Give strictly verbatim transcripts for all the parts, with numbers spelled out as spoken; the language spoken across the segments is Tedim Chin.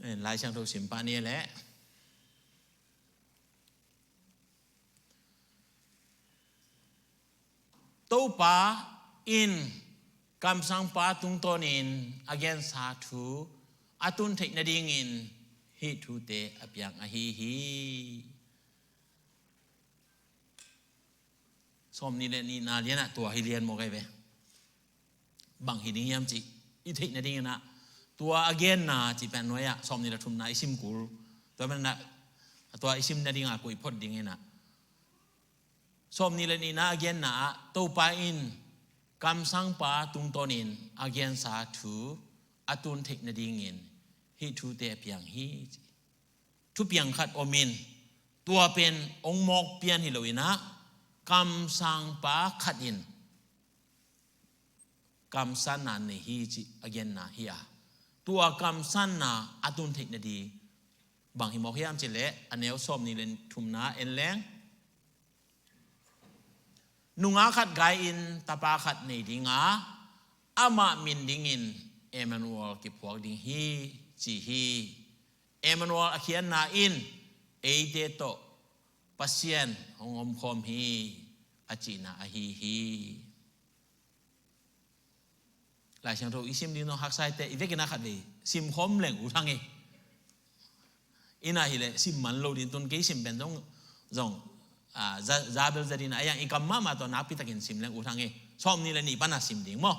Lai Siangtho sim pah ni leh, Topa in kamsangpa tungtawnin a gensa thu a tun theih nadingin hih thute a piang ahi hi. Sawmnih le nihna lianah tua hi lian mawk ahi ve. Bang hi ding hiam cih i theih nadinginah tua a genna cih pen nuai-ah sawmnih le thumna i sim kul. Tua manah tua i sim nadinga kua i phot dinginah, sawmnih le nihna a genna ah Topa in kamsangpa tungtawnin a gensa thu a tun theih nadingin hih thute a piang hi, ci. Thupiang khat om in, tua pen hong mawk pian hi loinah kamsangpa khat in kamsanna nei hi, cih a genna hi a, tua kamsanna a tun theih nading bang hi mawk hiam cih leh, a neu sawmnih le thumna en leng, nungak khat gai-in tapa khat nei ding a, amah min dingin Emmanuel kiphuak ding hi, ci hi. Emmanuel a khiatna in eite tawh Pasian hong omkhawm hi, a cihna ahi hi. Lai Siangtho i sim ding zong haksa hi teh, i vekin a khat vei sim khawm leng ut hang e. Ina hileh sim man lo ding, tun kei sim pen zong, zong, ah, za, za bel za ding a, a yang i kam mahmah tawh nakpi takin sim leng ut hang e. Sawmnih le nih pana sim ding maw?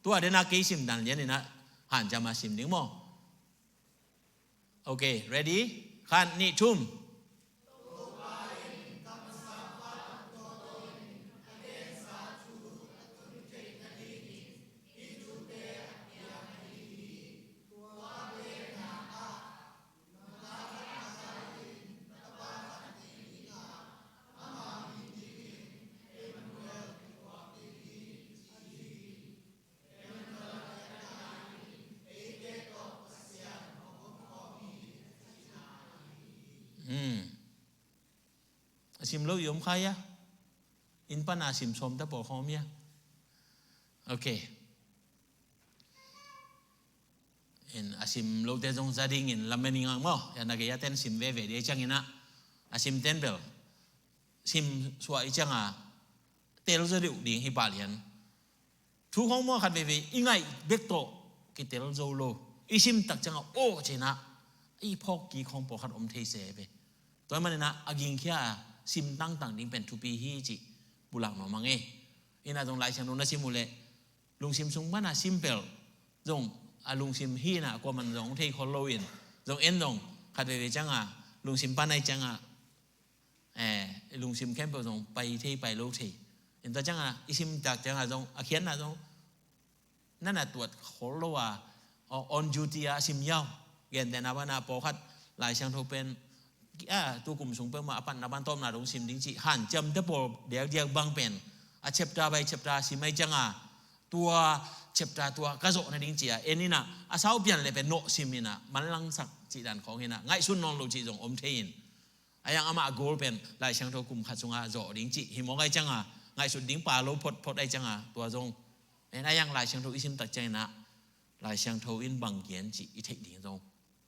Tua dena kei sim dan lian ina hanciam a sim ding maw? Ok, ready? Khat, nih, thum. Hmm. A sim lo i om kha hia? Inn pana sim sawm ta pawl khawng om hia? Ok. In a sim lote zong za dingin lamen i ngak maw? Ya na kei a ten sim veve dih a i ciangin ah, a sim ten bel sim suah i cianga tel zaw deuh ding hi pah lian. Thu khawng maw khat veve i ngaih bek tawh kitel zo lo. I sim tak cianga aw cinah i phawk kik khawng pawlkhat om thei se ve. Tua maninah a gingkhia a sim tangtang ding pen thupi hi cih pulak nuam a ngei. Inah zong Lai Siangtho na sim uh leh lungsim sung pana sim pel zong a lungsim hinah kuaman zong thei khol loin zong en zong khat veve cianga lungsim pana i cianga, eh, lungsim khempeuh zong pai thei pai lo thei. Enta cianga i sim tak cianga zong a khiatna zong nana tuat khol lo a, o-, on duty a sim yau. Gentehna pana pawlkhat Lai Siangtho pen, a, tukum sung peuhmah a patna pan tawpna dong sim ding cih hanciamte pawl diakdiak bang pen a chapter by chapter sim ai cianga tua chapter tua ka zawh nading ci-a en inah a sau pian le pen nawh sim inah manlangsak cih dan khawng inah ngaihsun nawn lo cih zong om thei in. A yang amah a goal pen Lai Siangtho kum khat sungah zawh ding cih hi mawk ai cianga ngaihsut ding pa lo photphot ai cianga tua zong en a yang Lai Siangtho i sim tak cianginah Lai Siangtho in bang gen cih i theih ding zong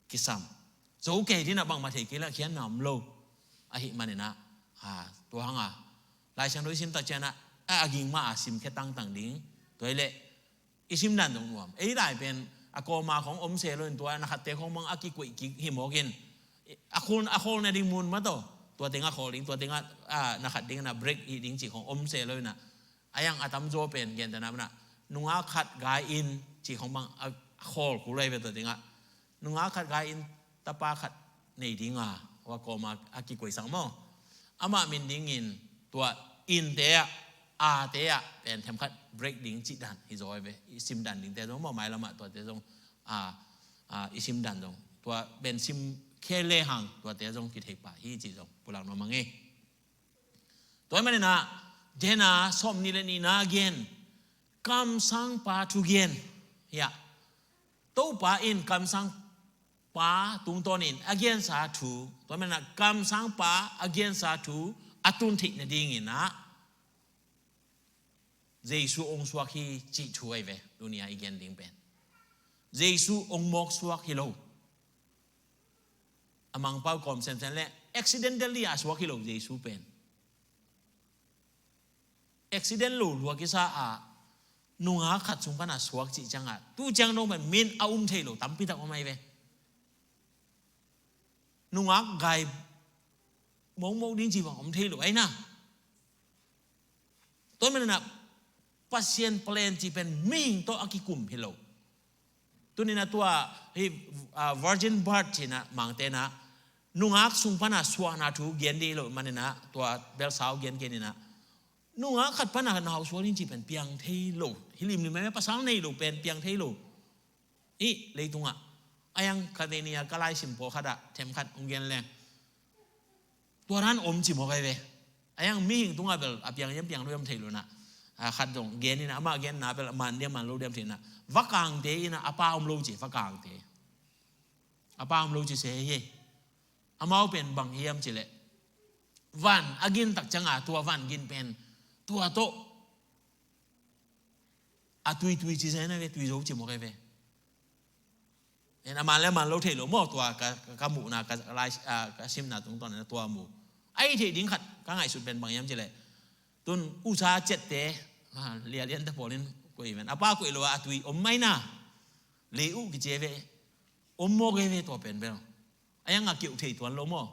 kisam. Zo kei dinah bangmah thei kei lah khiatna om lo. Ahi maninah, a, tua hanga Lai Siangtho i sim tak cianah a, a ging mah a simkhia tangtang ding. Tua hileh i sim dan zong nuam. Ei lai pen a kawma khawng om se lo in tua na khatte khawng mang a kikuih kik hi mawkin a khol, a kholna ding mun mah tawh tua tengah khawl ding, tua tengah, a, na khat dingin a break hi ding cih khawng om se lo inah a yang a tamzaw pen gentehna pana nungak khat gai-in cih khawng bang a khawl kul lai ve tua dingah. Nungak khat gai-in tapa khat nei dinga wa kawma a kikuaisak maw? Amah min dingin tua innte ah, ate ah pen themkhat break ding cih dan hi zaw ve. I sim dan dingte zong maw, mailamah tuate zong, a, a, i sim dan zong tua pen sim khe lehang tuate zong kithei pah hi cih zong pulak nuam a ngei. Tua hi maninah dena sawmnih le nihna gen kamsangpa thugen hiah Topa in kamsangpa tungtawnin a gensa thu, tua hi maninah kamsangpa a gensa thu a tun theih nadinginah Jesu hong suak hi cih thu ahi ve. Tuni-a i gen ding pen Jesu hong mawk suak hi lo. A Mangpau kawm semsem le accidentally a suak hi lo Jesu pen. Accident lo lua kisa a nungak khat sung pana suak cih ciangah tu ciang dong pen min a um thei lo tampi tak om ahi ve. Nungak gai mongmong ding cih bang om thei lo ahi na. Tua maninah Pasian plan cih pen mihing tawh a kikum hi lo. Tuninah tua hi, ah, virgin birth cinah Mangtenah nungak sung pana suahna thu gen dih hi lo maninah tua belsau gen keninah nungak khat pana nau suak ding cih pen piang thei lo. Hi limlim mah pasal nei lo pen piang thei lo. Ih leitungah a yang khatni a ka laisim pawlkhatah themkhat hong gen leng tua dan om ci mawk ahi ve. A yang mihing tungah bel a piang hiam piang lo hiam thei lo nah. A khat zong gen inah amah genna bel a man diam man lo diam thei nah. Vakangte inah a pa om lo ci vakangte. A pa om lo ci se hi. Amau pen bang hiam cileh van a gin tak cianga tua van gin pen tua tawh a tuitui ci se na ve, tui zo ci mawk ahi ve. En a man le man lo thei lo maw tua ka, ka, ka muhna ka, ka lai, ah, ka simna tungtawn na tua mu. Ahi thei ding khat ka ngaihsut pen bang hiam cileh tun usa cette, ah, lialian te pawlin koih ven a pa koih lo a tui om mai na. Lei uh kici ahi ve. Om mawk ahi ve tua pen bel. A yang a kiuh thei tuan lo maw.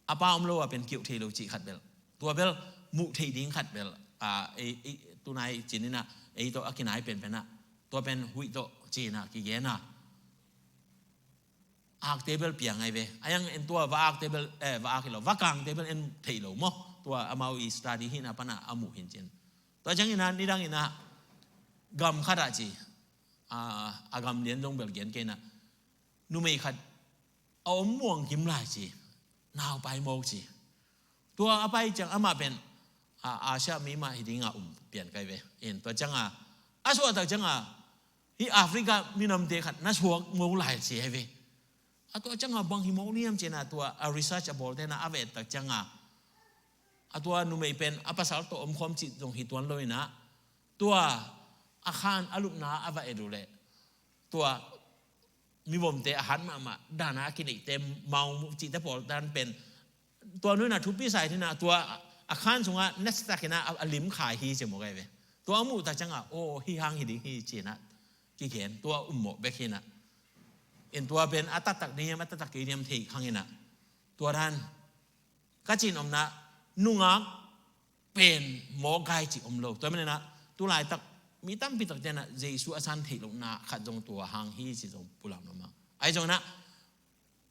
A pa om lo a pen kiuh thei lo cih khat bel. Tua bel muh thei ding khat bel. A, ei, ei, tunai cininah ei tawh a kinai penpenah tua pen huih tawh cinah kigena. Akte bel piang ahi ve. A yang en tua va akte bel, eh, va ak hi lo, va kangte bel en thei lo maw. Tua amau i study hina pana a muh hin cin. Tua cianginah nidanginah gam khatah ci. A, a gam lian zong bel gen keinah numei khat a om muang kim lai ci. Nau pai mawk ci. Tua a pai ciang amah pen a, Asia mi mah hi dinga um pian kai ve. En tua cianga a suahtak cianga hi Africa minamte khat na suak mawk lai ci ahi ve. A tua cianga bang hi mawk niam cina tua a research a bawltena a vettak cianga a tua numei pen a pasal tawh omkhawm cih zong hi tuan lo inah tua a khan a lupna a va et uh leh tua mivomte a hat mahmah dana a kineihte mau cihte pawl dan pen tua nuina thupi sai thina tua a khan sunga nasitakinah a, a lim khai hi ci mawk ahi ve. Tua a muhtak cianga aw hi hang hi ding hi cinah kigen tua ummawh bek hinah. In tua pen a taktak ding hiam a taktak kei diam thei khanginah tua dan ka cin omna nungak pen mawk gai ci om lo. Tua maninah tulaitak mi tampi tak tenah Jesu a san theih lohna khat zong tua hang hi ci zong pulam lomah. Ahi zonginah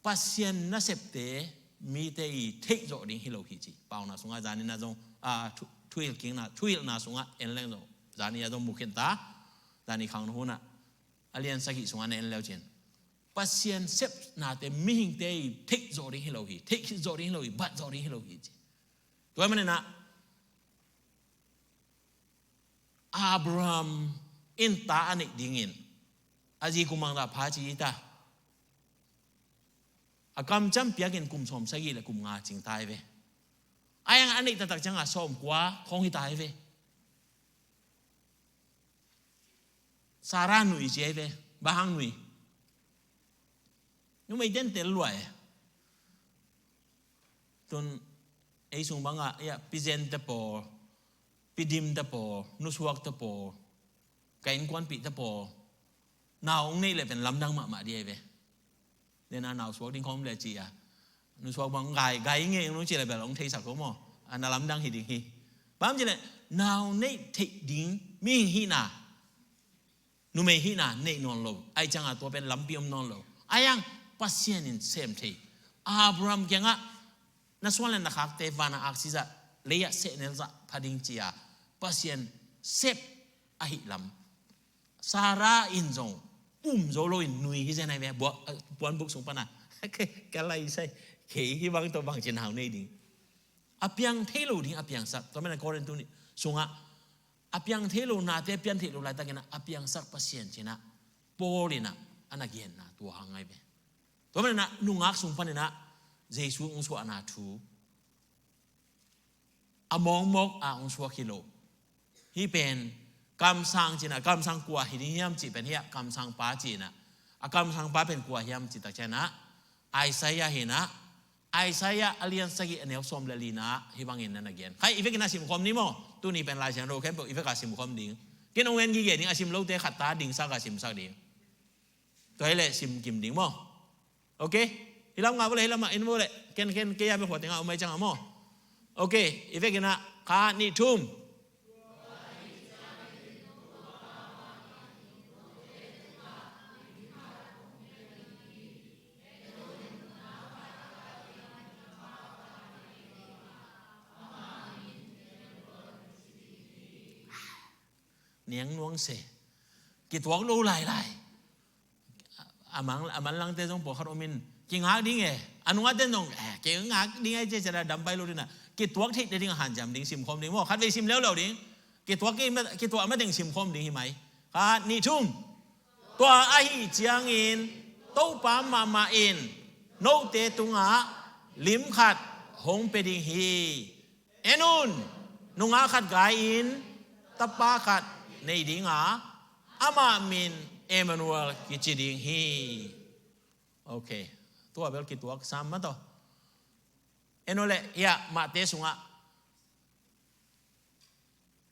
Pasian nasepte mite i theih zawh ding hi lo hi ci. Pauna sungah zanina zong, a, thu, thuhilh kikna, thuhilhna sungah en leng zong zani a zong mukhin ta. Zani khang na hunah a lian sagih sungah na en leu cin Pasian sepnate mihingte i theih zawh ding hi lo hi, theih khit zawh ding hi lo hi, bat zawh ding hi lo hi ci. Tua maninah Abraham in ta a neih dingin a zi kum mangdah pha ci hi ta. A kamciam piakin kum sawm sagih le kum nga cing ta hi ve. A yang a neih taktak cianga sawm kua khawng hi ta hi ve. Sarah nui ci ahi ve. Bang hang nui? Numei ten tel luai. Tun ei sung bangah ia pizen te pawl, pidim te pawl, nusuak te pawl, ka innkuanpih te pawl nau ong neih leh pen lamdang mahmah di ahi ve. Dena nau suak ding khawm le ci a nusuak bang gai gai ngei ong ci le bel ong theisak lo maw? A na lamdang hi ding hi. Bang ci le nau neih theih ding mi hihna, numei hihna neih nawn lo. Ai cianga tua pen lampi om nawn lo. Ai ang Pasian in sem thei. Abraham kiangah na suan le na khakte vana aksizah leiah sehnelzah pha ding ci a Pasian sep ahi lam. Sarah in zong um zo loin nui hi zen ahi ve. Puanbuk sung pana ka lai sai kei hi bang tawh bang cin hau nei ding. A piang thei lo ding a piangsak tua mena Korintu sungah a piang thei lo nate a pian thei lo laitakinah a piangsak Pasian cinah Paul inah a na genna tua hang ahi ve. Tua menah nungak sung paninah Jesu ung suahna thu a mawkmawk a ung suak hi lo. Hih pen kamsang cinah kamsang kua hi ding hiam cih pen hiah kamsang pa cinah a kamsang pa pen kua hiam cih tak cianah Isaiah hi in ah, Isaiah a lian sagih a neu sawm le lina ah hih bangin na na gen. Khai, i vekin a simkhawm ni maw? Tuni pen Lai Siangtho khempeuh i vek a simkhawm ding. Ken hong en gige ding, a sim lote khat ta dingsak a simsak ding. Tua hi leh sim kim ding maw? Ok. Hih lam ngah vo leh, hih lam ah en vo leh. Ken, ken, kei a bek khua tengah om mai ciang a maw? Ok. I vekin ah khat, nih, thum. Niang nuang se. Kituak lo lailai. A man, a manlangte zong pawlkhat om in, kingak ding e. A nungakte zong, eh, kingak ding e, ci ciat a dam pai lo ding a. Kituak theih nading a hanciam ding, simkhawm ding maw? Khatvei sim leuleu ding. Kituak, kituak mateng simkhawm ding hi mai. Khat, nih, thum. Tua ahih ciangin Topa mahmah in note tungah lim khat hong pia ding hi. En un, nungak khat gai-in tapa khat nei ding a, amah min Emmanuel kici ding hi. Ok. Tua bel kituak sam mah tawh. En un leh, hiah Mate sungah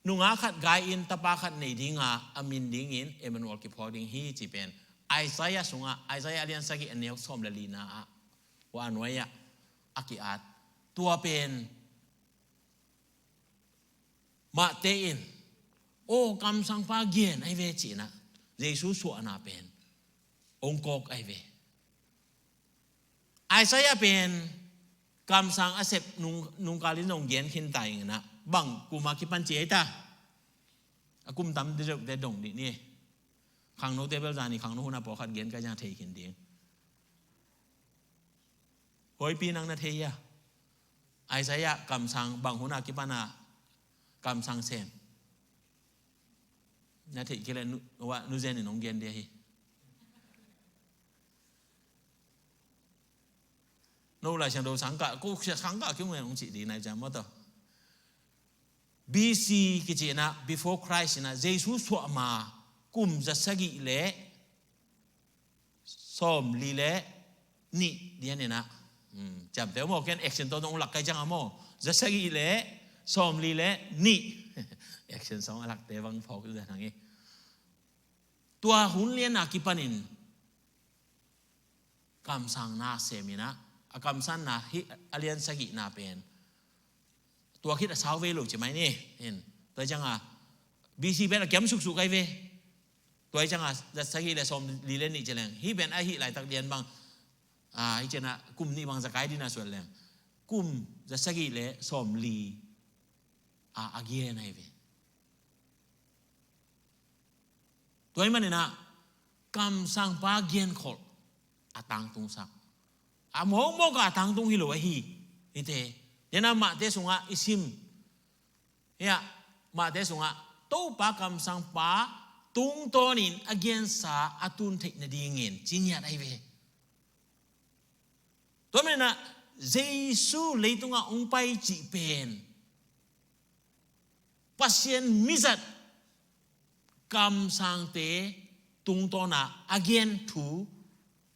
nungak khat gai-in tapa khat nei ding a, a min dingin Emmanuel kiphuak ding hi, ci pen Isaiah sungah, Isaiah a lian sagih a neu sawm le lina ah, hua nuai ah a ki-at. Tua pen Mate in, aw, kamsangpa gen ahi ve, ci in ah, Jesu suahna pen hong kawk ahi ve. Isaiah pen kamsang a sep nung, nungkal in zong gen khin ta ing in ah, bang kum a kipan ci ei ta. A kum tam deuh deuhte dong dih ni. Khangnote bel zani khangno hun a pawlkhat gen ka zang thei khin ding. Hoipi nang na thei hia? Isaiah kamsang bang hun a kipan a kamsang sem. Na theih kei leh nu, wa, nu Zen in hong gen dih hi. No Lai Siangtho sang kah, ko sia sang kah kiung en hong cih dih nai ciang maw tawh. B C kici in ah, before Christ in ah, Jesu suah ma kum za sagih le sawm li le nih lian in ah. Hmm, ciamteh maw, ken action tawh dong lak kai ciang a maw. Za sagih le sawm li le nih. Action song a lakte bang phawk uh zan hang hi. Tua hun lian a kipanin kamsang na sem in ah, a kamsang na hih a lian sagih na pen tua khit a sau ve lo ci mai ni. Hin. Tua ciang a B C pen a kiam suksuk kai ve. Tua ciang a za sagih le sawm li le nih ci leng. Hih pen a hih laitak lian bang. A, hih ciang a kum nih bang za kai ding a suan leng. Kum za sagih le sawm li a, a gen ahi ve. Tua ahih manin ah kamsangpa genkholh a tangtungsak. A mawkmawk a tangtung hi lo ahi. Hite. Tua in ah Mate sungah i sim. Hiah Mate sungah Topa kamsangpa tungtawnin a gensa a tun theih nadingin ci ngiat ahi ve. Tua manin ah Jesu leitungah hong pai cih pen Pasian mizat kamsangte tungtawn a a gen thu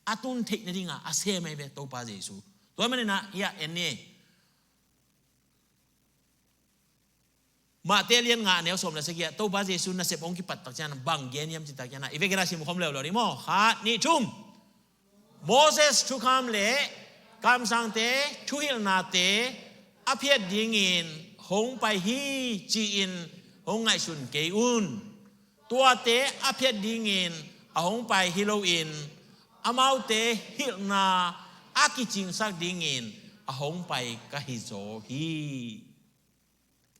a tun theih nading a a sem ahi ve Topa Jesu. Tua manin ah hiah en ni. Mate lian nga a neu sawm le sagih ah Topa Jesu nasep hong kipat tak ciang bang gen hiam cih tak ciang a, i vekin a simkhawm leuleu ding maw? Khat, nih, thum. Moses thukham le kamsangte thuhilhnate a phiat dingin hong pai hi ci-in hong ngaihsun kei un. Tuate a phiat dingin a hong pai hi loin amaute hilhna a kicingsak dingin a hong pai ka hi zaw hi.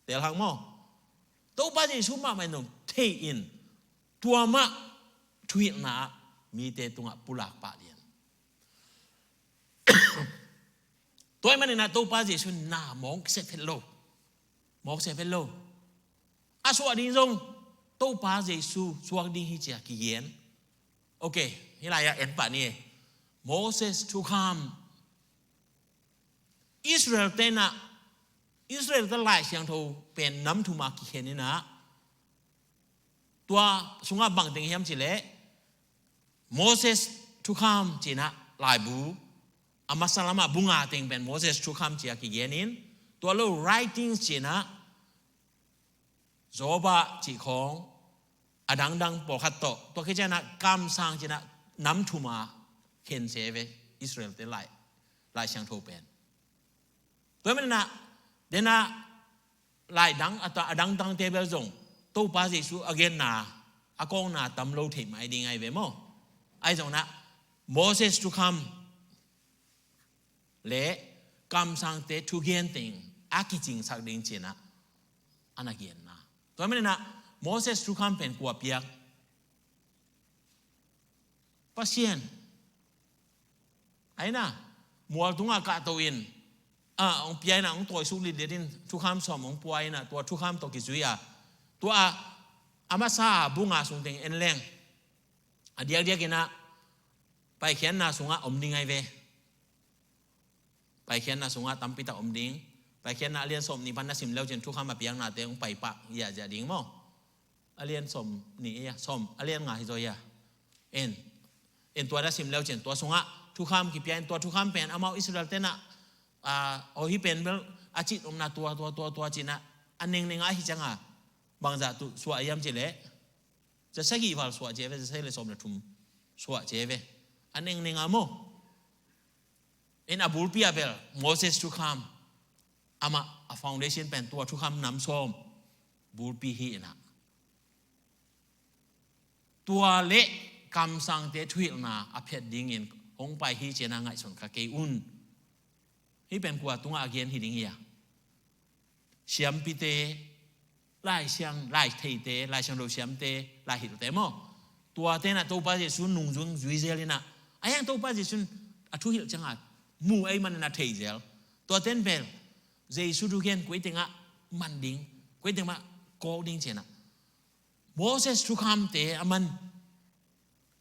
Telhang maw? Topa Jesu mahmah in zong thei in tua mah thuhilhna ah mite tungah pulak pah lian. Tua ahih manin ah Topa Jesu na mawk sephet lo. Mawk sephet lo. A suah ding zong Topa Jesu suak ding hi ci a kigen. Ok, hih lai-ah en pah ni. Moses thukham. Israel te in ah, Israel te Lai Siangtho pen nam thum a kikhen in ah, tua sungah bang teng hiam cih leh Moses thukham ci in ah laibu, a masa lamah bu nga teng pen Moses thukham ci-a kigen in, tua lo writings ci-in ah, Joba cih khawng, a dangdang pawlkhat tawh, tua khit ciangin ah kamsang ci-in ah nam thum a khen se ve, Israel-te lai, Lai Siangtho pen. Tua manin ah, den ah lai dang, a ta-, a dangdangte bel zong Topa Jesu a genna, a kawkna tam lo thei mai ding ahi ve maw. Ahi zongin ah Moses thukham le kamsangte thugen teng a kicingsak ding ci-in ah a na genna. Tua manin ah Moses thukham pen kua piak? Pasian. Ahi na, mual tungah kahto in, ah, hong pia in ah, hong tawisuk litlit in, thukham sawm hong pua in ah, tua thukham tawh kizui a, tua a, a masa bu nga sung teng en leng, a diakdiak in ah Paikhiatna sungah om ding ahi ve. Paikhiatna sungah tampi tak om ding. Paikhiatna a lian sawm nih pan na sim leu cin thukham a piaknate hong pai pah ziahziah ding maw. A lian sawm nih, eh, sawm, a lian nga hi zaw hia. En, en tua na sim leu cin tua sungah thukham kipia in, tua thukham pen amau Israel-te in ah, ah, aw hih pen bel a cih omna tua, tua, tua, tua ci-in ah, a nengneng a hi ciang a, bangzah tuh suah hiam cih leh, za sagih val suah ci ve, za sagih le sawm le thum suah ci ve. A nengneng a maw. In a bulpi ah bel Moses thukham, amah a foundation pen tua thukham nam sawm bulpi hi in ah, tua le kamsangte thuhilhna a phiat dingin hong pai hi ci-in ah ngaihsun kha kei un. Hih pen kua tungah a gen hi ding hia? Siampite, Lai Siang, Lai theite, Lai Siangtho siamte, Lai hilhte maw. Tuate in ah Topa Jesu nungzui zui zel in ah, a hiang Topa Jesu in a thuhilh ciang a mu ahih manin a thei zel. Tuate in bel Jesu thugen koi teng ah man ding, koi teng mah kawk ding ci-in ah, Moses thukhamte a man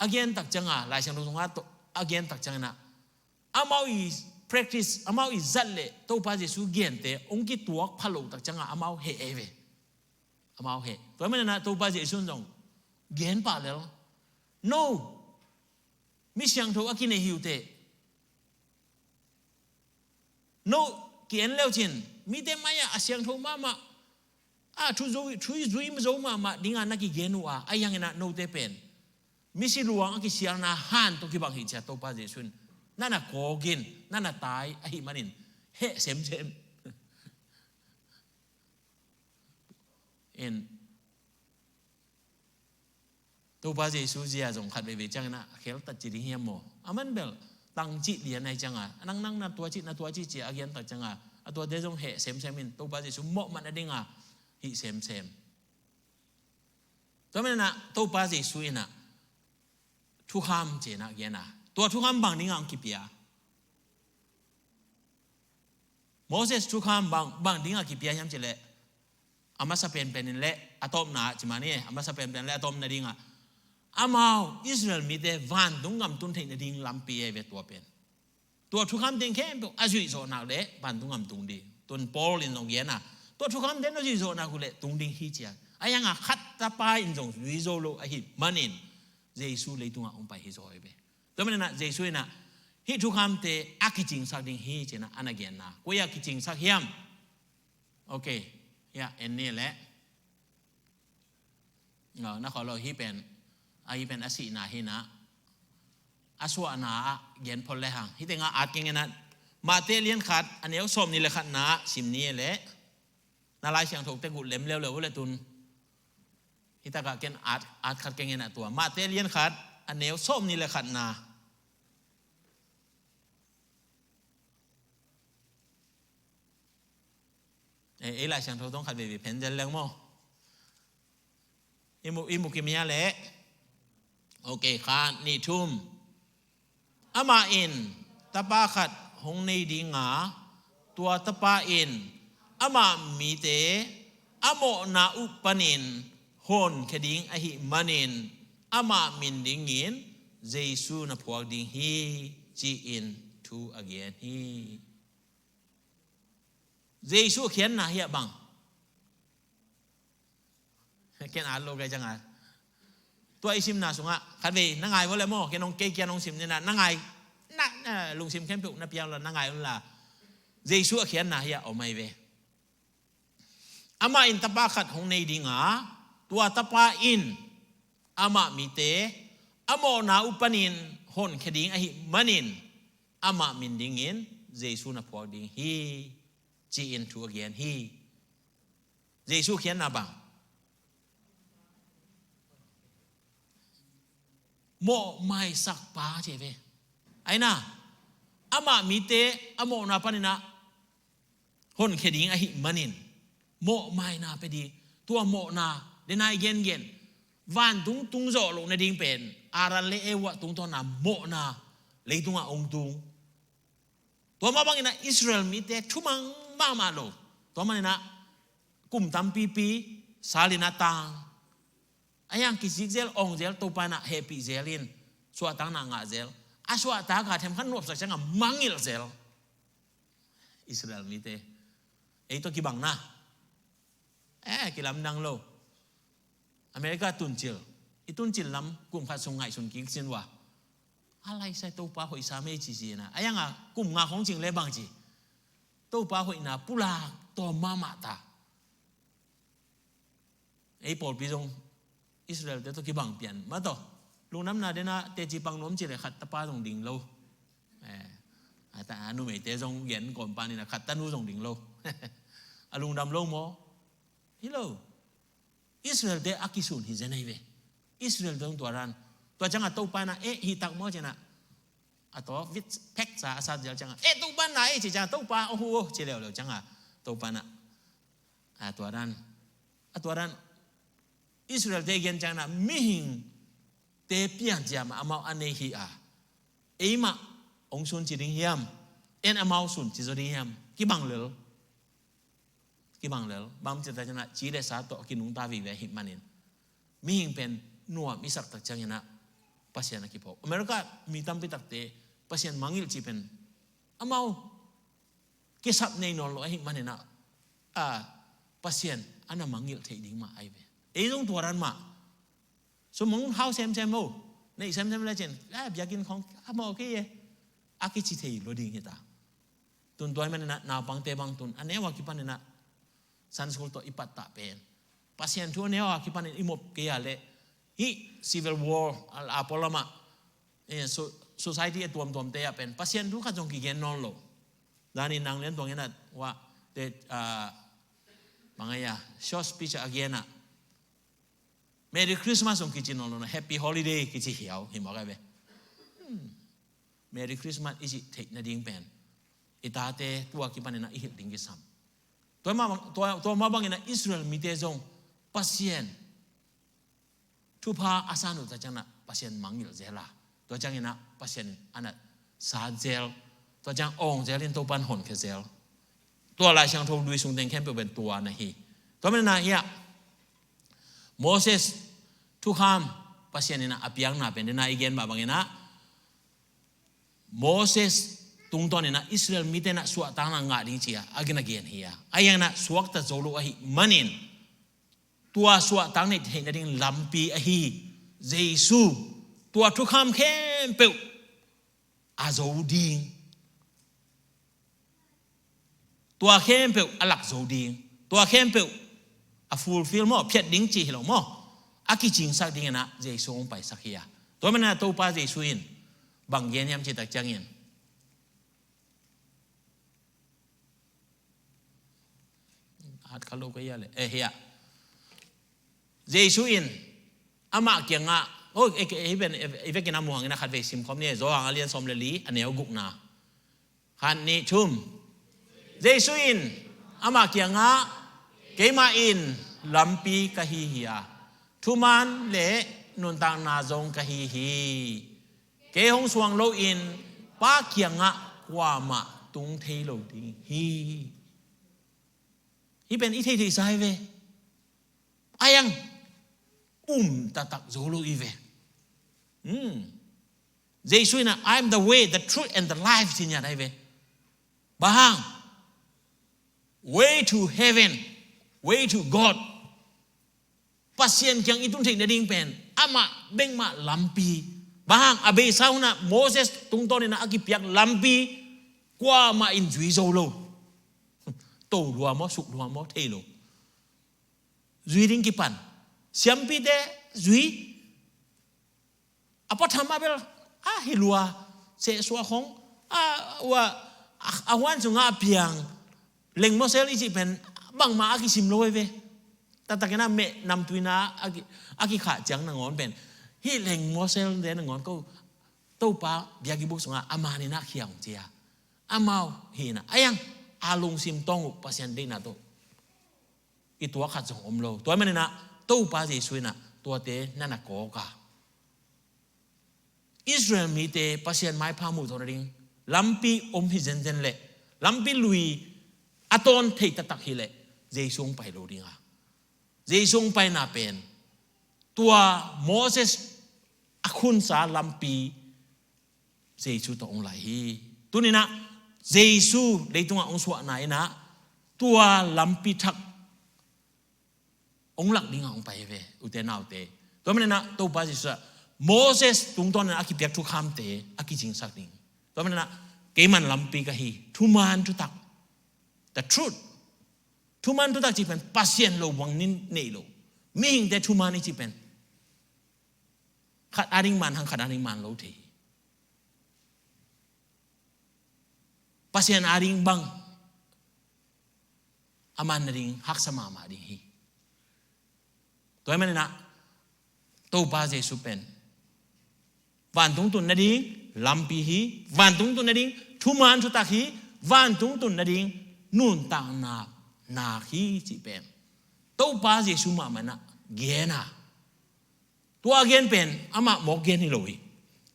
a gen tak ciang a, Lai Siangtho sungah a gen tak ciangin ah, amau i practice, amau i zat le Topa Jesu gente hong kituak pha lo tak ciang a, amau heh ei ve. Amau heh. Tua manin ah Topa Jesu in zong gen pah lel. No. Mi siangtho a kinei hi uh teh. No, ki-en leu cin, mite mai-ah a siangtho mahmah, a thu zo, thu zui zo mahmah dingin na kigen uh a, a hiangin ah note pen misi luang a kisialna han tawh kibang hi ci-a Topa Jesu in na na kawk in, na na tai ahih manin heh semsem. En, Topa Jesu zia zong khat veivei ciangin ah a kheltat ci ding hiam maw? A man bel tang cih lian ahi ciang a, a nang nang na tua cih, na tua cih ci-a a gen tak ciang a, a tuate zong heh semsem in Topa Jesu mawh man a ding a hih semsem. Tua manin ah Topa Jesu in ah thukham ci-in ah gen a, tua thukham bang ding a hong kipia? Moses thukham bang, bang ding a kipia hiam cih leh, a masa penpen in le a tawpna, ci mah ni, a masa penpen le a tawpna ding a, amau Israel mite vantung gam tun theih nading lampi ahi ve tua pen. Tua thukham teng khempeuh a zuih zawh nak leh vantung gam tung ding. Tun Paul in zong gen a, tua thukham teng a zuih zawh nak uh leh tung ding hi ci-a. A hiang a khat tapa in zong zui zo lo ahih manin Jesu leitungah hong pai hi zaw hi ve. Tua manin ah Jesu in ah hih thukhamte a kicingsak ding hi ci-in ah a na genna. Koi ah kicingsak hiam? Ok. Hiah en ni leh. Aw, na khawh lo, hih pen, a hih pen a sihna hi-in ah, a suahna ah gen phot le hang. Hih tengah at keng in ah, Matthai lian khat a neu sawmnih le khatna ah sim ni leh. Na Lai Siangtho teng uh lem leuleu uh leh tun. Hih takah ken at, at khat keng in ah tua. Matthai lian khat a neu sawmnih le khatna. Eh, ei Lai Siangtho tawh khat veivei phen zel leng maw? I mu, i mu kim hia leh. Ok, khat, nih, thum. Amah in tapa khat hong nei ding a, tua tapa in amah mite a mawhna uh panin honkhia ding ahih manin amah min dingin Jesu na phuak ding hi, ci-in thu a gen hi. Jesu a khiatna hiah bang? Ken at lo kei ciang a. Tua i simna sungah khatvei na ngai vua leh maw, ken hong kei kian hong sim ni-in ah, na ngai na, na lungsim khempeuh na piak unla, na ngai unla, Jesu a khiatna hi a om ahi ve. Amah in tapa khat hong nei ding a, tua tapa in amah mite a mawhna uh panin honkhia ding ahih manin amah min dingin Jesu na phuak ding hi, ci-in thu a gen hi. Jesu khiatna bang? Mawhmaisakpa ci ve. Aina, amah mite a mawhna panin ah honkhia ding ahih manin mawhmaina pia ding. Tua mawhna, den a i gengen, vantung tung zawh loh nading pen Adam le Eva tungtawn a mawhna leitungah hong tung. Tua mah bangin ah Israel mite thumang mahmah lo. Tua manin ah kum tampipi sal in a tang. A hiang kizik zel, awng zel, Topa in ah hehpih zel in suahtakna ngah zel. A suahtak a themkhat nuamsak ciangah mangngilh zel. Israel mite ei tawh kibang na, eh, kilamdang lo. America tuncil, i tuncil lam kum khat sung ngaihsun kik sin uh a, a laisai Topa hoihsa mei ci ci na. A hiang a kum nga khong cing le bang ci, Topa hoihna pulak tawm mahmah ta. Ei pawlpi zong Israel te tawh kibang pian mah tawh. Lungdamna den a teci pang nuam ci le khat tapa zong ding lo. Eh, a ta, a numeite zong gen kawm pan in a khat tanu zong ding lo. A lungdam lo maw? Hi lo. Israel te a kisun hi zen ahi ve. Israel te zong tua dan. Tua ciangah Topa in ah, eh, hi tak maw ci na. A tawh vit pek sa a sat zel ciangah, eh, Topa na, eh, ci ciangah Topa, oh, oh, ci leuleu ciangah Topa in ah, a tua dan, a tua dan Israel te gen ciangin ah, mihing te pianciam ah amau a nei hi a, eimah hong sun ci ding hiam, en amau sun ci zaw ding hiam? Kibang lel. Kibang lel. Bang ci ta ciangin ah, ci le sa tawh a kinungta vive ahih manin mihing pen nuam i sak tak ciangin ah Pasian a kiphawk. America mi tampi takte Pasian mangngilh ci pen amau kisap nei nawn lo ahih manin ah, a, Pasian a na mangngilh theih ding mah ahi ve. Ei zong tua dan mah. Sum hong hau semsem o, neih semsem le cin, a, biakinn khong a mawh kei e, a kici thei lo ding hi ta. Tun tua ahih manin ah naupangte bang tun a neu a kipanin ah Sunday school tawh i pattah pen, Pasian thu a neu a kipanin i mop kei a leh, hih civil war a, a pawl lamah, eh, so-, society a tuamtuamte ah pen Pasian thu khat zong kigen nawn lo. Danin nang lian tuang in ah, wah, te, ah, bang a, short speech a gen ah, Merry Christmas zong kici nawn lo na, Happy Holiday kici hiau hi mawk a ve. Hmm. Merry Christmas i cih theih nading pen i tate tua kipanin ah i hilh ding kisam. Tua mah bang, tua, tua mah bangin ah Israel mite zong Pasian thupha a san uh tak ciangin ah Pasian mangngilh zel a, tua ciangin ah Pasian in a na sat zel, tua ciang awng zel in Topan honkhia zel. Tua Lai Siangtho lui sung teng khempeuh pen tua na hi. Tua manin ah hiah Moses thukham Pasian in ah a piakna pen den a i gen mah bangin ah Moses tungtawn in ah Israel mite in ah suahtakna ngah ding ci a, a gen a gen hi a. A hiang in ah suakta zo lo ahih manin tua suahtak neih theih nading lampi ahi Jesu, tua thukham khempeuh a zo ding. Tua khempeuh a lak zo ding. Tua khempeuh a fulfill maw, phiat ding ci hi lo maw, a kicingsak dingin ah Jesu hong paisak hi a. Tua manin ah Topa Jesu in bang gen hiam cih tak ciangin, at kha lo ka hia le, eh, hiah Jesu in amah kiangah, oh, eh, eh, hih pen, eh, i vekin a muang in a khatvei simkhawm ni, Johan a lian sawm le li, a neu gukna. Khat, nih, thum. Jesu in amah kiangah, keimah in lampi ka hi hi a, thuman le nuntakna zong ka hi hi. Kei hong suang loin Pa kiangah kuamah tung thei lo ding hi. Hih pen i theihtheihsa hi ve. A hiang um taktak zo lo hi ve. Hmm. Jesu in ah, "I am the way, the truth and the life," ci ngiat ahi ve. Bang hang? Way to heaven, way to God. Pasian kiang i tun theih nading pen amah bek mah lampi. Bang hang a beisa hunah Moses tungtawnin a kipiak lampi kuamah in zui zo lo. To lua maw, suk lua maw, thei lo. Zui ding kipan. Siampite zui. A pua tham a bel a hi lua, sehsuah khong a ua, a, a huan sungah a piang lengmawsel i cih pen bangmah a kisim lo ei ve. Taktakin a meh namtuina a ki, a kikhah ciang nangawn pen hih lengmawsel de nangawn ko Topa biakinn buk sungah a manin a khiang cia. Amau hi na a yang a lungsim tawng uh Pasian deihna tawh i tuak khat zong om lo. Tua maninah Topa Jesu inah tuate na na kawk a, Israel mite Pasian maipha muh zawh nading lampi om hi zenzen leh, lampi lui a tawn thei taktak hi leh Jesu hong pai lo dinga, Jesu hong paina pen tua Moses a khunsa lampi Jesu tawh hong lai hi. Tuninah Jesu leitungah hong suahna inah tua lampi thak hong lak dingah hong pai hi ve, ute naute. Tua maninah Topa Jesu ah Moses tungtawn inah a kipiak thukhamte a kicingsak ding. Tua maninah keiman lampi ka hi, thuman thutak, the truth. Thuman thutak cih pen Pasian lo buang nin neih lo. Mihingte thuman i cih pen khat ading man hang khat ading man lo thei hi. Pasian ading bang a man nading haksa mahmah ding hi. Tua hi maninah Topa Jesu pen vantung tun nading lampi hi, vantung tun nading thuman thutak hi, vantung tun nading nuntakna nak hi cih pen Topa Jesu mahmah inah gen a, tua gen pen amah mawk gen hi lo hi.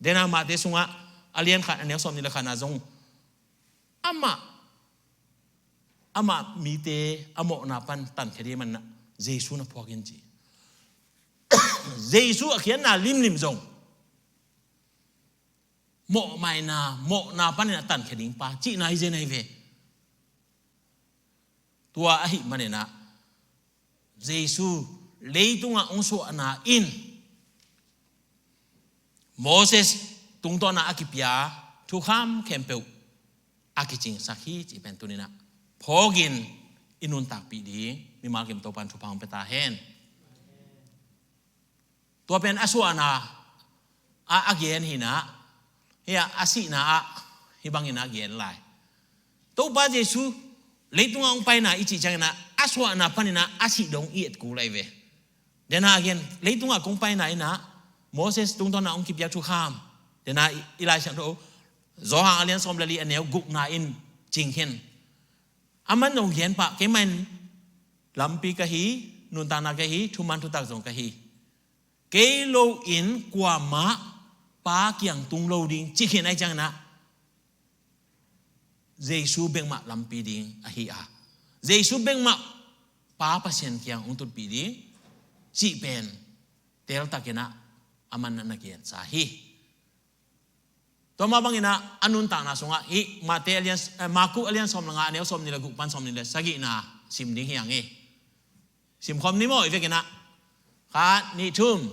Dena Mate sungah a lian khat a neu sawm nih le khatna zong amah, amah mite a mawhna pan tankhia ding maninah Jesu na phuak in ci. Jesu a khiatna limlim zong mawhmaina, mawhna panin a tankhia ding pa cihna hi zen ahi ve. Tua ahih maninah Jesu leitungah hong suahna in Moses tungtawna a kipia thukham khempeuh a kicingsak hi cih pen tuninah phawkin i nuntakpih ding mimal kim Topan thupha hong pia ta hen. Tua pen a suahna ah a gen hinah, hia a sihna ah hih bangin a gen lai. Topa Jesu leitungah hong paina i cih cianginah a suahna paninah a sih dong i et kul lai ve. Dena a gen leitungah kong paina inah Moses tungtawnah hong kipiak thukham, dena i, i Lai Siangtho Johan a lian sawm le li a neu gukna in cingkhin. A man hong gen pah, keimah in lampi ka hi, nuntakna ka hi, thuman thutak zong ka hi. Kei lo in kuamah Pa kiang tung lo ding, ci khin ahi cianginah Jesu bekmah lampi ding ahi a, Jesu bekmah Pa Pasian kiang hong tutpih ding cih pen teltakinah a man na na gensa hi. Tua mah banginah a nuntakna sungah hih Mate a lian, eh, Maku a lian sawm le nga a neu sawm nih le guk pan sawm nih le sagihna sim ding hi hang hi. Simkhawm ni maw, i vekinah. Khat, nih, thum.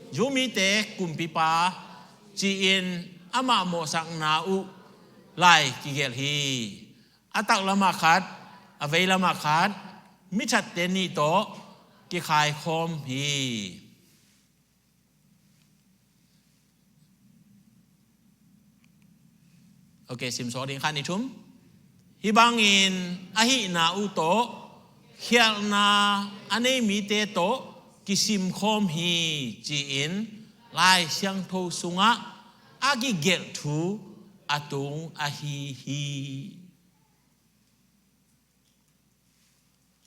Jew mite kumpipa ci-in amah mawhsakna uh lai kigelh hi. A taklamah khat, a veilamah khat, mithatte nih tawh kikhaikhawm hi. Ok, simsawh ding, khat, nih, thum. Hih bangin a hihna uh tawh khialhna a nei mite tawh kisimkhawm hi, ci-in Lai Siangtho sungah a kigelh thu a tung ahi hi.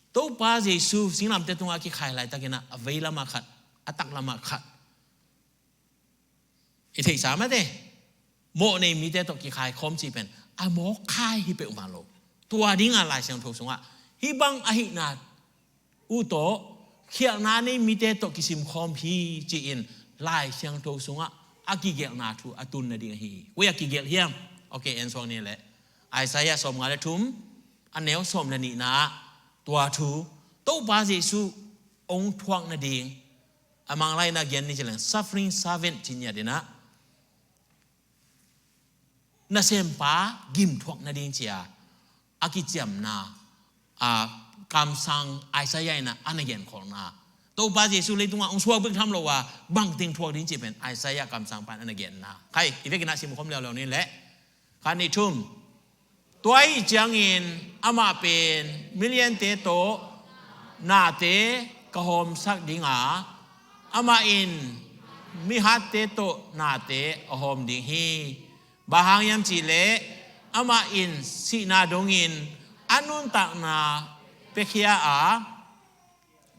Topa Jesu singlamteh tungah a kikhai laitakinah a veilamah khat, a taklamah khat. I theihsa mate, mawh nei mite tawh kikhaikhawm cih pen a mawk khai hi peuhmah lo. Tua dinga Lai Siangtho sungah hih bang a hihna uh tawh khialhna a nei mite tawh kisimkhawm hi, ci-in Lai Siangtho sungah a kigelhna thu a tun nading ahi hi. Koi a kigelh hiam? Ok, en suak ni leh. Isaiah sawmnga le thum a neu sawm le nihna ah tua thu Topa Jesu hong thuak nading A Manglai in a gen ni ci leng suffering servant ci ni a ding a, nasempa gimthuak nading ci a a kiciamna, a, kamsang Isaiah in a na genkholhna, Topa Jesu leitungah hong suak bek tham lo a bangteng thuak ding ci pen Isaiah kamsangpa in a na genna. Khai, i vekin a simkhawm leuleu ni leh. Khat, nih, thum. Tua ahih ciangin amah pen miliante tawh nate ka hawmsak ding a, amah in mihatte tawh nate a hawm ding hi. Bang hang hiam cih leh amah in sihna dongin a nuntakna piakhia a,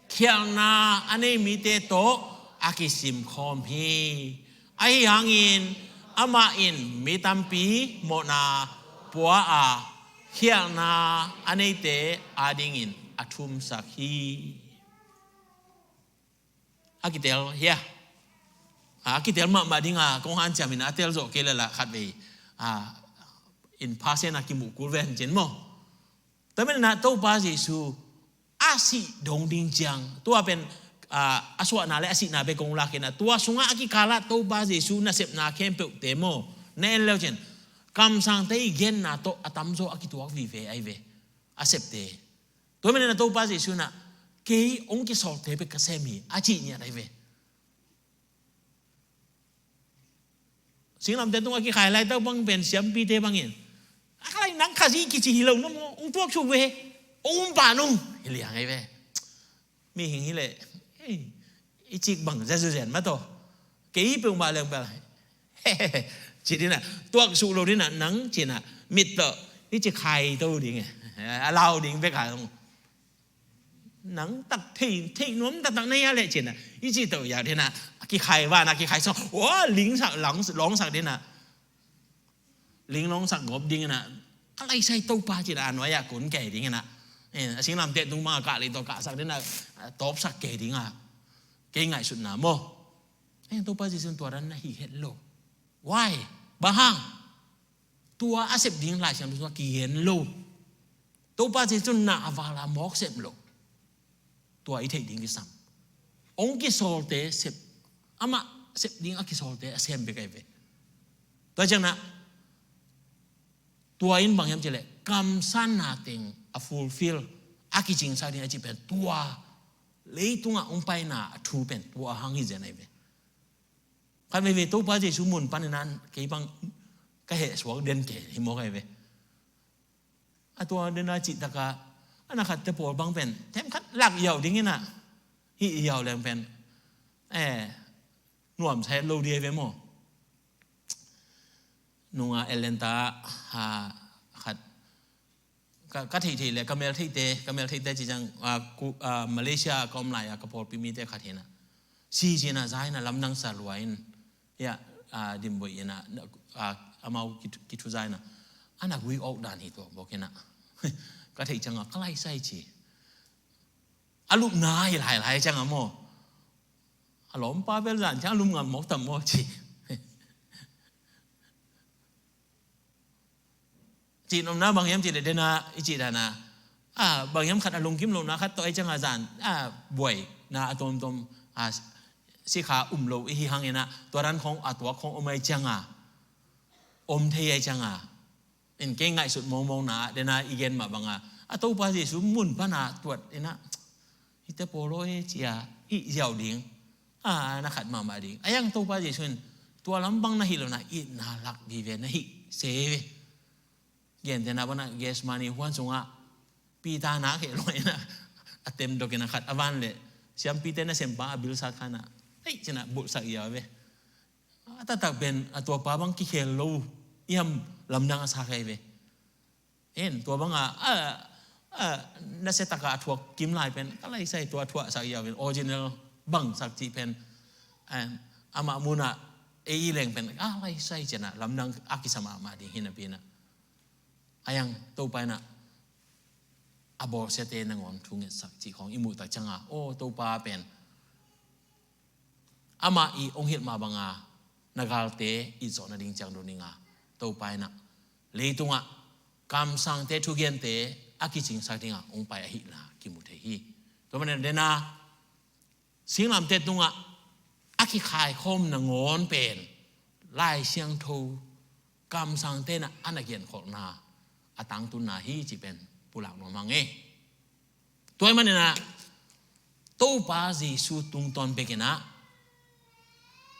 khialhna a nei mite tawh a kisimkhawm hi. Ahi hangin amah in mi tampi mawhna pua a, khialhna a neite adingin a thumsak hi. A kitel hia? A kitel mahmah ding a kong hanciam in a tel zawh kei leh lah khatvei, a, in phasen a kimuh kul ven cin maw? Tua manin a Topa Jesu a sih dong ding ciang, tua pen, a, a suahna le a sihna bek kong lak in a, tua sungah a kikal ah Topa Jesu nasepna khempeuhte maw, na en leu cin, kamsangte i genna tawh a tamzaw a kituak vive ahi ve, a septe. Tua manin a Topa Jesu in a, kei hong kisawlte bek ka sem hi a cih ngiat ahi ve. Singlamteh tungah kikhai laitak bang pen siampite bangin, a, ka lai nang Khazih kici hi lo na maw, hong tuaksuk ve, hong um pan ung, hi liang ahi ve. Mihing hi leh, ei, i cik bang zazuzen mah tawh, kei peuhmah leng bel, ci ding a, tuaksuk lo ding a, nang ci-in a, mit tawh i ci khai to ding e, a lau ding bek a, nang tak thei, thei nuam taktak na hia leh ci-in a, i ci to ya ding a, kikhai van a kikhai sawng, wa, lingsak, lang, lawngsak ding a, ling lawngsak gawp ding in a, ka laisai Topa ci-in a, a nuai ah kun kei ding in a, eh, a singlamteh tung bang a kah lei tawh kahsak ding a, tawpsak kei ding a, kei ngaihsutna maw. Eh, Topa Jesu in tua dan na hih het lo. Why? Bang hang? Tua a sep ding Lai Siangtho sungah kigen lo. Topa Jesu in na a val a mawk sem lo. Tua i theih ding kisam. Hong kisawlte sep, amah sep ding a kisawlte a sem bek ahi ve. Tua ciangin a, tua in bang hiam cih leh, kamsanna teng a fulfill, a kicingsak ding a cih pen tua, leitungah hong paina a thu pen tua hang hi zen ahi ve. Khat veivei Topa Jesu mun panin a kei bang ka hehsuak den kei hi mawk ahi ve. A tua den a cih tak a, a na khatte pawl bang pen themkhat lak yau ding in a, hih yau leng pen, eh, nuamsa het lo ding ahi ve maw. Nunga Atlanta, ha, khat, ka, ka theihtheih le ka meltheihte, ka meltheihte ci ciang, a, ku, a, Malaysia ka om lai a ka pawlpi mite khat hi in a, si ci in a, za in a, lamdang sa lua in, ya, a, dimboih in a, a, amau ki, kithuza in a, a na gui awk dan hi tua bawk in a, ka theih ciang a ka laisai ci. A lupna hi lailai ciang a maw, a lawmpa bel zan ciang a lum ngam mawk tam maw ci. Cih nopna bang hiam cih leh den a i cih dan a, a, bang hiam khat a lungkim lohna khat tawh ahi ciang a zan, a, buaina a tuamtuam, a, sikha um lo i hi hang in a, tua dan khawng a tuak khawng om ahi ciang a, om thei ahi ciang a, in kei ngaihsut mawngmawngna ah den a i gen mah bang a, a Topa Jesu mun pan a tuat in a, hihte pawl aw e ci a, hih ziau ding, a, na khat mahmah ding. A yang Topa Jesu in tua lam bang na hih lo na itna lak vive na hih se ve. Gentehna bang a Gethsemane huan sungah Peter na kheh lo in a, a temdok in a khat a van le siampite nasempa a bilsa khan a, hei ci in a bulhsak ziau ve. A taktak pen a tuapa bang kikhel lo hiam lamdang a sa kei ve. En, tua bang a, a, a, nasia tak a a thuak kim lai pen ka laisai tua thuahsak ziau pen original bangsak cih pen, em, amah mun a ei i leng pen ka laisai ci in a lamdang a kisa mahmah ding hi napi in a. A yang Topa in a, a bawlsiate nangawn thu ngetsak cih khawng i muh tak ciang a, aw Topa pen amah i hong hilh mah bang a na galte i zawh nading ciang dong ding a, Topa in a, leitungah kamsangte thugente a kicingsak ding a hong pai ahihna kimu thei hi. Tua manin den a, singlamteh tungah a kikhaikhawm nangawn pen Lai Siangtho kamsangte in a na genkholhna a tangtunna hi cih pen pulak nuam hang e. Tua ahih manin a Topa Jesu tungtawn bekin a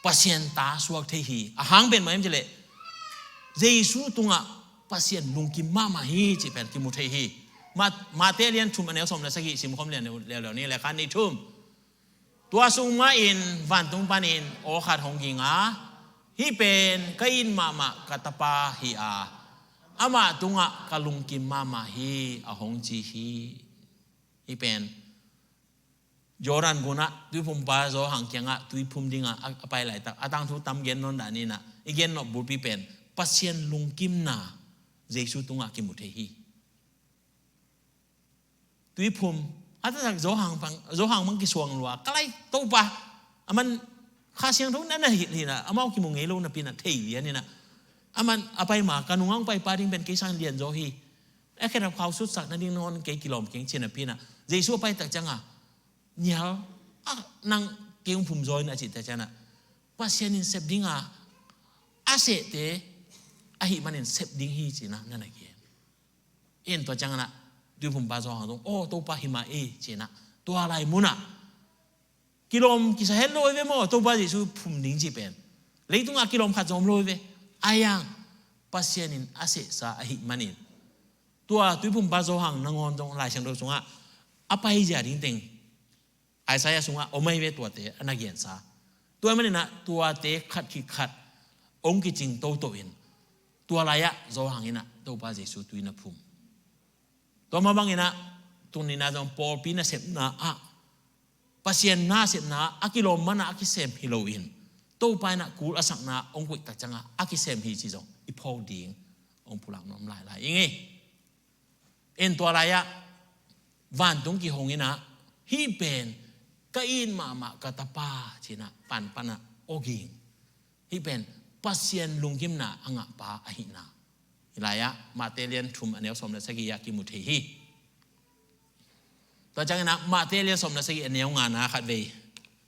Pasian ta suak thei hi. A hang pen mah hiam cih leh Jesu tungah Pasian lungkim mahmah hi cih pen kimu thei hi. Ma-, Mate lian thum a neu sawm le sagih simkhawm lian leuleu ni le khan ni thum. Tua sung mahin vantung panin aw khat hong ging a, hih pen ka it mahmah ka tapa hi a, amah tungah ka lungkim mahmah hi a hong ci hi. Hih pen Jordan gunah tuiphumpa Johan kiangah tuiphum dingah a, a pai laitak a tangthu tam gen nawn dah ni in a, i gen nop bulpi pen Pasian lungkimna Jesu tungah kimu thei hi. Tuiphum a taktak Johan bang, Johan bang kisuang lua, ka lai Topa, aman Kha Siangtho na na hilh hi in a, amau kimu ngei lo napi in a thei lian in a, aman a pai ma ka nungah hong paipa ding pen kei sang lianzaw hi. A khedap khau sutsak nading nangawn kei kilawm keng ci napi in a, Jesu a pai tak ciangah, nial a, nang kei hong phumzaw in a cih tak ciangah, Pasian in sep ding a, a sehte ahih manin sep ding hi ci in a na na gen. In tua ciangah tuiphumpa Johan zong, aw Topa, hi mah e ci in a, tua lai munah kilawm kisa het lo hi ve maw, Topa Jesu phum ding cih pen. Leitungah kilawm khat zong om lo hi ve. Ahi hang Pasian in a sehsa ahih manin tua tuiphumpa Johan nangawn zong Lai Siangtho sungah a paizia ding teng Isaiah sungah om ahi ve, tuate a na gensa. Tua ahih manin a tuate khat khit khat hong kicing toto in, tua lai-ah Johan in a Topa Jesu tui na phum. Tua mah bangin a tuni in a zong pawlpi nasepna ah, Pasian nasepna ah a kilawm man a a kisem hi loin, Topa in a kul a sakna hong koih tak ciangah a kisem hi cih zong i phawk ding hong pulak nuam lailai ing ei. In tua lai-ah vantung kihong in a, hih pen ka it mahmah ka tapa ci in a panpan a aw ging. Hih pen Pasian lungkimna a ngahpa ahihna hih lai-ah Mate lian thum a neu sawm le sagih ah kimu thei hi. Tua ciangin a Mate lian sawm le sagih a neu ngana khatvei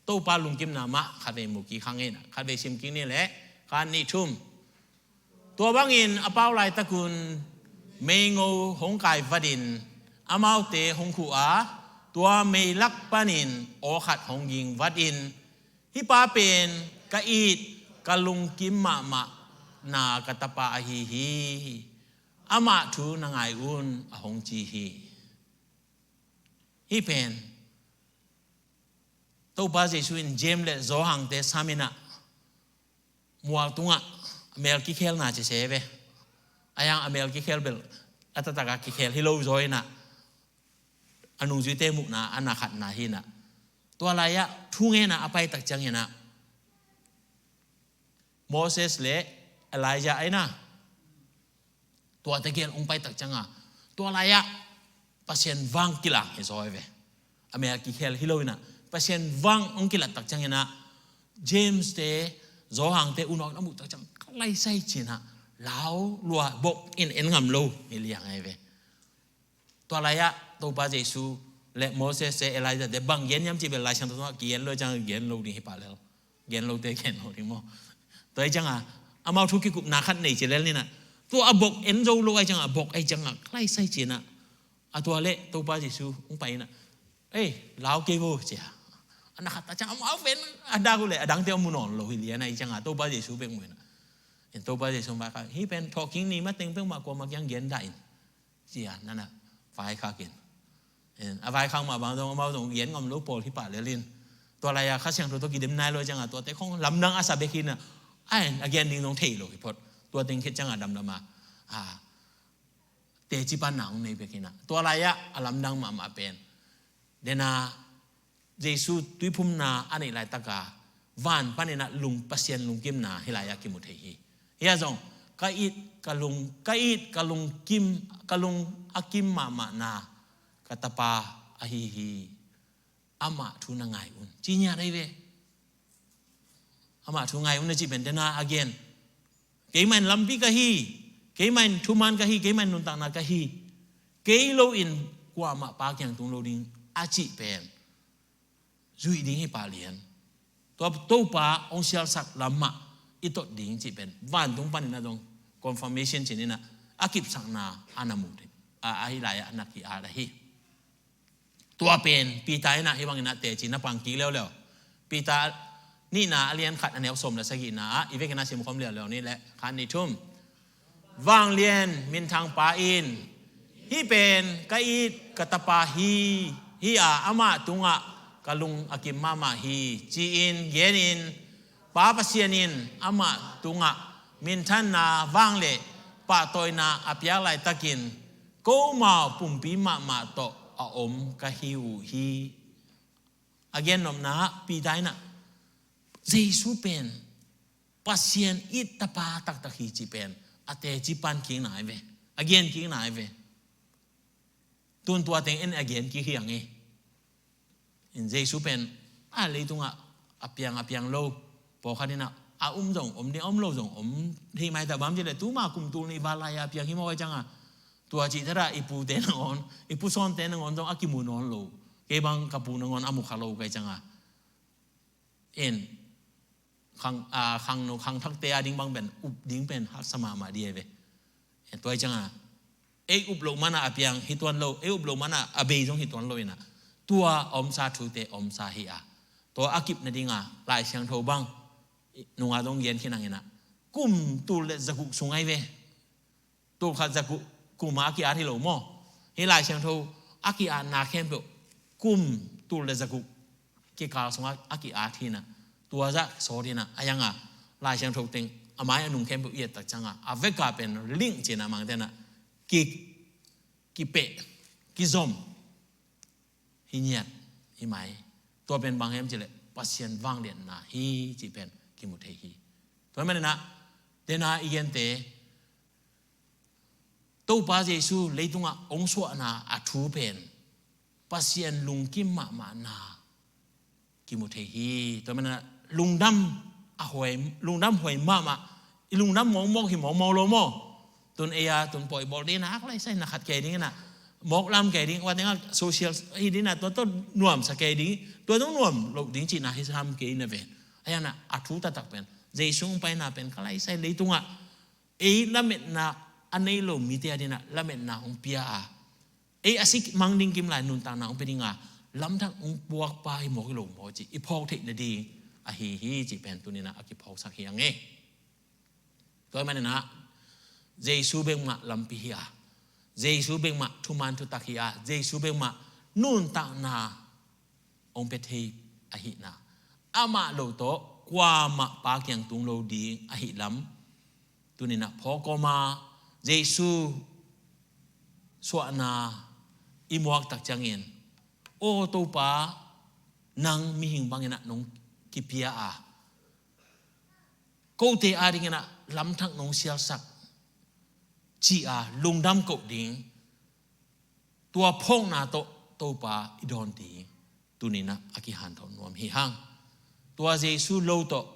Topa lungkimna mah khatvei mu kik hang in a, khatvei sim kik ni le khan ni thum. Tua bangin a pau laitakun meingo hong kai vatin amaute hong khuh a, tua meilak panin aw khat hong ging vatin, hih pa pen ka it ka lungkim mahmah na ka tapa ahi hi. Amah thu na ngai un a hong ci hi. Hih pen Topa Jesu in James le Johan-te sam in a mual tungah a mel kikhelna ci se ve. A yang a mel kikhel bel a taktak a kikhel hi lo zaw in a, a nungzuite muhna a na khatna hi in a, tua lai-ah thungen a a pai tak ciangin a Moses le Elijah a in a, tuate gel hong pai tak ciangah tua lai-ah Pasian vang kilang hi zaw hi ve. A mel kikhel hi lo in a Pasian vang hong kilat tak ciangin a James-te, Johan-te unau in a muh tak ciang ka laisai ci in a lau lua bok in en ngam lo hi liang hi ve. Tua lai-ah Topa Jesu le Moses-te, Elijah-te bang gen hiam cih bel Lai Siangtho sungah kigen lo ciang gen lo ding hi pah lel. Gen lote gen lo ding maw. Tua hi ciangah amau thu kikupna khat nei ci lel ni in a, tua a bok en zo lo ahi ciangah, a bok ahi ciangah ka laisai ci in a, a tua le Topa Jesu hong pai in a, ei, lau kei vo ci a, a na khat tak ciang amau pen a dak uh le a dangte a mu nawn lo hi lian ahi ciangah Topa Jesu bek mu in a, in Topa Jesu hong vaikhak, hih pen thawhkik ni mateng peuhmah kuamah kiang gen dah in, ci a na na vaikhak in, in a vaikhak mah bang zong amau zong gen ngam lo pawl hi pah lel in, tua lai-ah Kha Siangtho tawh kidem nai lo ciangah tuate khong lamdang a sa bek hi in a, a in a gen ding zong thei lo hi phot. Tua teng khit ciangah damdam a, a teci panna hong nei bek hi in a, tua lai-ah a lamdang mahmah pen den a Jesu tuiphumna a neih laitaka van panin a lung, Pasian lungkimna hih lai-ah kimu thei hi. Hih ah zong ka it ka lung, ka it ka lungkim, ka lung a kim mahmahna ka tapa ahi hi. Amah thu na ngai un, ci ngiat ahi ve. Amah thu ngai un na cih pen den a a gen, keimah in lampi ka hi, keimah in thuman ka hi, keimah in nuntakna ka hi, kei loin kuamah Pa kiang tung lo ding a cih pen zuih ding hi pah lian. Tua Topa hong sialsak lam mah i tot ding cih pen vantung panin a dong confirmation ci-in ah a kipsakna a na mu thei, a, a hi lai-ah a na ki-at ahi. Tua pen Peter in ah hih bangin ah teci na pang kik leuleu. Peter nihna a lian khat a neu sawm le sagihna ah i vekin ah simkhawm leuleu ni leh, khat, nih, thum. Vanglian minthangpa in, "Hih pen ka it ka tapa hi, hi a, amah tungah ka lung a kim mahmah hi," ci-in genin, Pa Pasian in amah tungah minthanna, vanglian pahtawina a piak laitakin, komau pumpi mahmah tawh a om ka hi uh hi. A gennopna ah Peter in ah Jesu pen Pasian it tapa taktak hi cih pen a teci pan kik nai ve, a gen kik nai ve. Tun tua teng en a gen kik hi ang e. In Jesu pen a leitungah a piang a piang lo, pawlkhat in ah a um zong om ding, a um lo zong om thei mai ta bang ci leh, tuma kum tul nih val lai-a piang hi maw kai ciangah, tua cih thadah i pute nangawn, i pu sawnte nangawn zong a kimu nawn lo. Kei bang ka pu nangawn a mu kha lo kai ciangah. En, khang, a, khangno khangthakte a ding bang pen up ding pen haksa mahmah ding hi ve. En, tua hi ciangah ei up loh manah a piang hi tuan lo, ei up loh manah a bei zong hi tuan lo in ah, tua a omsa thute omsa hi a, tua a kip nading a Lai Siangtho bang nungah zong gen khin ang in ah, kum tul le zaguk sung ahi ve. Tul khat za kum a ki-at hi lo maw? Hih Lai Siangtho a ki-atna khempeuh kum tul le za guk kikal sungah a ki-at hi-in ah, tua zah sawt hi-in ah, a yangah Lai Siangtho teng a mai a nung khempeuh i et tak ciangah, a vekah pen link ci-in ah mangte in ah ki, kipeh, kizom hi ngiat hi mai. Tua pen bang hiam cih leh Pasian vangliatna hi cih pen kimu thei hi. Tua manin ah, dena i gente, Topa Jesu leitungah hong suahna a thu pen Pasian lungkim mahmahna kimu thei hi. Tua manin ah lungdam a huai, lungdam huai mahmah. I lungdam mawkmawk hi mawkmawk lo maw? Tun ei a, tun pawi bawl ding in ah, hak lai sai na khat kei ding in ah, mawk lam kei ding, tua teng ah social hi ding in ah, tua tawh nuamsa kei ding, tua tawh nuam loh ding cihna hi sam kei na ve. A yangah a thu taktak pen Jesu hong paina pen ka lai sai leitungah ei lametna a nei lo mite a dingin ah lametna hong pia a, ei a si mang ding kim lai nuntakna hong pia ding a, lamthak hong puakpa hi mawk hi lo maw cih i phawk theih nading ahi hi cih pen tuni-in ah a kiphawksak hi ang e. Tua ahih manin ah Jesu bek mah lampi hi a, Jesu bek mah thuman thutak hi a, Jesu bek mah nuntakna hong pia thei ahihna, amah lo tawh kuamah Pa kiang tung lo ding ahih lam tuni-in ah phawk kawm a, Jesu suahna i muak tak ciangin, "Aw Topa, nang mihing bangin ah nong kipia a, kote a dingin ah lamthak nong sialsak," ci-a lungdam koh ding, tua phawkna tawh Topa i dawn ding tuni-in ah a kihanthawn nuam hi hang. Tua Jesu lo tawh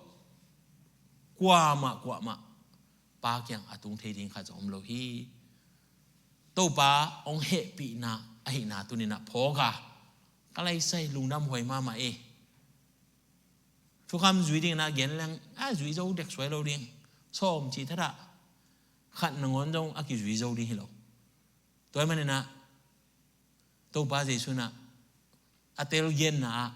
kuamah kuamah Pa kiang a tung thei ding khat zong om lo hi. Topa hong hehpihna ahihna tuni-in ah phawk a, ka lai sai lungdam huai mahmah e. Thukham zui dingin ah gen leng a zui zo dek suai lo ding, sawm cih thadah khat nangawn zong a kizui zo ding hi lo. Tua ahih manin ah Topa Jesu in ah a tel genna ah,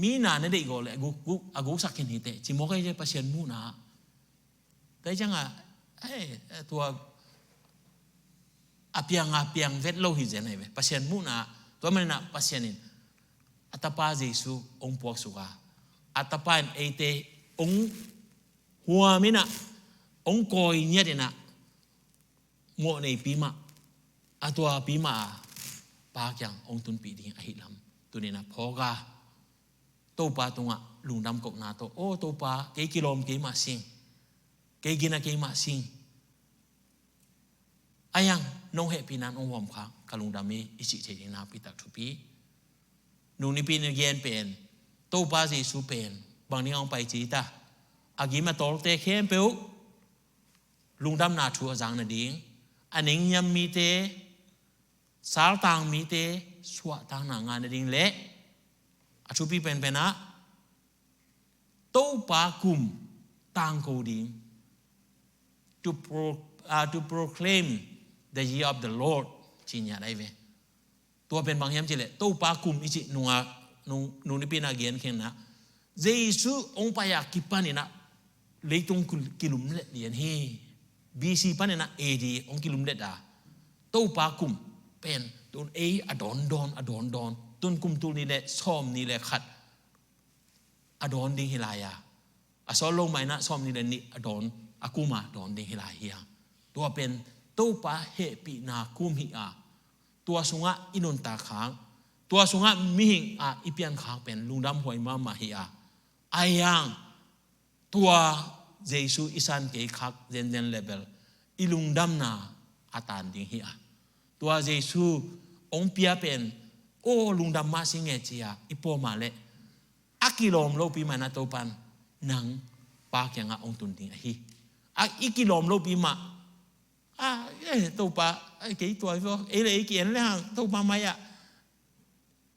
"Mi na na deih gawh leh a guk, guk, a guksak khin hi teh," ci mawk ahi, Pasian muhna ah. Tua hi ciangah, eh, tua a piang a piang vet lo hi zen ahi ve, Pasian muhna ah. Tua ahih manin ah Pasian in a Tapa Jesu hong puaksuk a, a Tapa in eite hong huam in ah, hong kawi ngiat in ah, mawhneipi mah, a tuapi mah a Pa kiang hong tunpih ding ahih lam tuni-in ah phawk a, Topa tungah lungdam kohna tawh, "Aw Topa, kei kilawm keimah sing, kei gina keimah sing, a yangah nong hehpihna in hong huam kha, ka lungdam hi," i cih theih ding nakpi tak thupi. Nung nipi-in i gen pen, Topa Jesu pen bang ding a hong pai ci ta, a gim a tawlte khempeuh lungdamna thu a zang nading, a nengniam mite, saltang mite suahtakna ngah nading leh A thupi penpen ah Topa kum tangko ding, to pro, uh, to proclaim the year of the Lord, ci ngiat ahi ve. Tua pen bang hiam cih leh Topa kum i cih nunga nung nung nipi in a gen khenna, Jesu hong pai a kipan in ah leitung kilumlet lian hi. B C pan in ah A D hong kilumlet a, Topa kum pen tun ei a dawndawn a dawndawn, tun kum tul nih le sawm nih le khat a dawn ding hi lai a, a sawt lo mah in ah sawm nih le nih a dawn, a kum a dawn ding hi lai hi a. Tua pen Topa hehpihna kum hi a, tua sungah i nuntak khak, tua sungah mihing a i pian khak pen lungdam huai mahmah hi a. Ahi hang tua Jesu i san kei khak zenzen le bel i lungdamna a tan ding hi a. Tua Jesu hong pia pen aw lungdam mah si nge ci a i pawm a leh a kilawm lopi mah in ah Topa in nang Pa kiangah hong tun ding ahi. A i kilawm lopi mah, a, eh, Topa, eh, kei tua hi vua, ei le ei ki-en le hang Topa mai ah